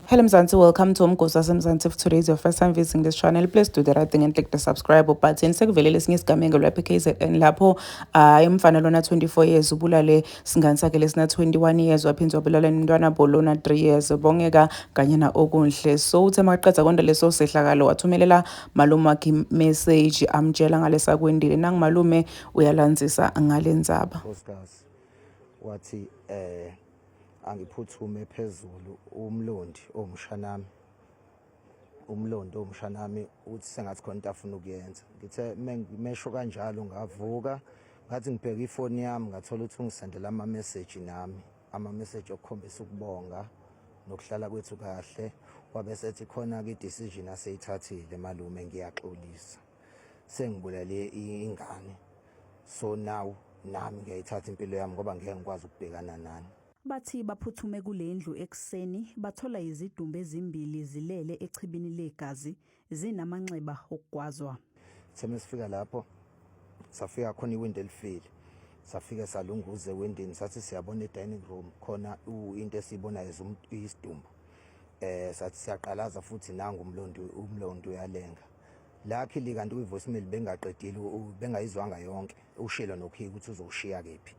Hello Mzansi, welcome to Umgosi waseMzansi. If today is your first time visiting this channel, please do the right thing and click the subscribe button. Sekuvelele esinye isigameko lapha e-KZN lapho umfana lona 24 years ubulale singane sakhe lesina 21 years, waphinde wabulala nomntwana bo lona 3 years, Bongeka kanye na Okunhle. So uthe makaqeda konke leso sehlakalo, wathumelela malume wakhe message amtshela ngalesa kwendile. Nangu malume uyalandzisa ngale ndzaba. Nkosikazi wathi angiphuthume phezulu, uMlondi omshanami, uMlondi omshanami uthi sengathi khona into afuna ukuyenza. Ngithe mesho kanjalo ngavuka, ngathi ngibheka ifoni yami, ngathola ukuthi ungisendela ama message nami, ama message okukhombisa ukubonga nokuhlala kwethu kahle. Wabe sethi khona ke decision aseyithathile, "Malume, ngiyaxolisa, sengibulale ingane, so now nami ngiyayithatha impilo yami ngoba ngeke ngikwazi ukubhekana nani." Bathi baphuthume kule ndlu ekuseni, bathola izidumbu ezimbili zilele echibini legazi, zinamanxeba okugwazwa. Sithe sifika lapho, safika khona iwindi elifile, safika salunguza ewindini, sathi siyabona e-dining room khona into esiyibonayo isidumbu. Sathi siyaqalaza futhi, nangu uMlondi, uMlondi uyalenga. Luckily kanti kwi-voicemail bengaqedile, bengayizwanga yonke, ushilo nokhiye ukuthi uzowushiya kephi.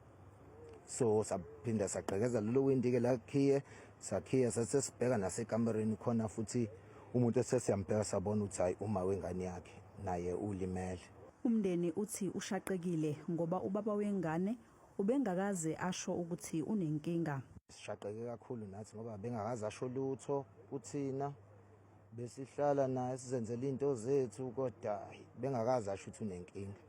So saphinda sagqekeza lelo windi ke lakhiye, sakhiya, sathi sibheka nasekamereni khona futhi umuntu esesiyambheka, sabona ukuthi hayi, uma wengane yakhe naye ulimele. Umndeni uthi ushaqekile ngoba ubaba wengane ubengakaze asho ukuthi unenkinga. Sishaqeke kakhulu nathi ngoba bengakaze asho lutho kuthina. Besihlala naye, sizenzela into zethu, kodwa bengakaze asho ukuthi unenkinga.